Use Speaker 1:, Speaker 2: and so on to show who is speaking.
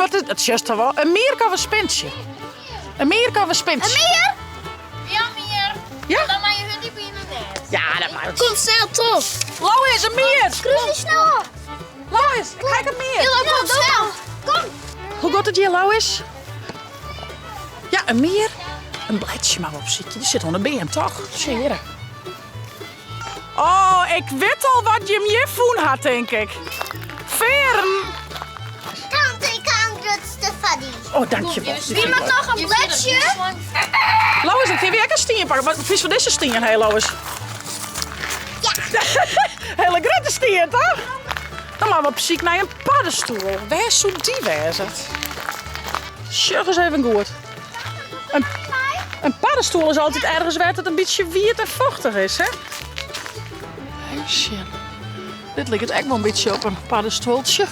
Speaker 1: Wat is, dat sjochst toch wol? In mierke of in spintsje? In mierke of in spintsje?
Speaker 2: In mier?
Speaker 3: Ja, mier.
Speaker 1: Ja?
Speaker 3: Dan mei je hun die pine net.
Speaker 1: Ja, dat mag.
Speaker 2: Kom snel toch.
Speaker 1: Lois, in mier!
Speaker 2: Krús die snel op.
Speaker 1: Lois, ik krijg een mier.
Speaker 2: Kom, kom snel. Kom.
Speaker 1: Hoe gaat it hjir, Lois? Ja, in mier. In bledsje mar opsykje. Dy sit oan de beam, toch? Seare. Oh, ik wit al wat jim hjir fûn ha, tink ik. Fearren.
Speaker 2: Tante, ik ha in grutste foar dy.
Speaker 1: Oh, dankjewol.
Speaker 2: Wie moat noch in bledsje?
Speaker 1: Lois, dan kinne wy ek in stien pakke. Wat fynst fan dizze stien, hé, Lois?
Speaker 2: Ja.
Speaker 1: Hele grutte stien, toch? Dan moatte we op syk nei in paddestoel. Wêr soe dy wêze? Sjoch ris even goed. In, in paddestoel is altyd ergens wêr't it in bytsje wiet en fochtich is, hè? Even sjen. Dit liket ek wol in bytsje op in paddestuoltsje.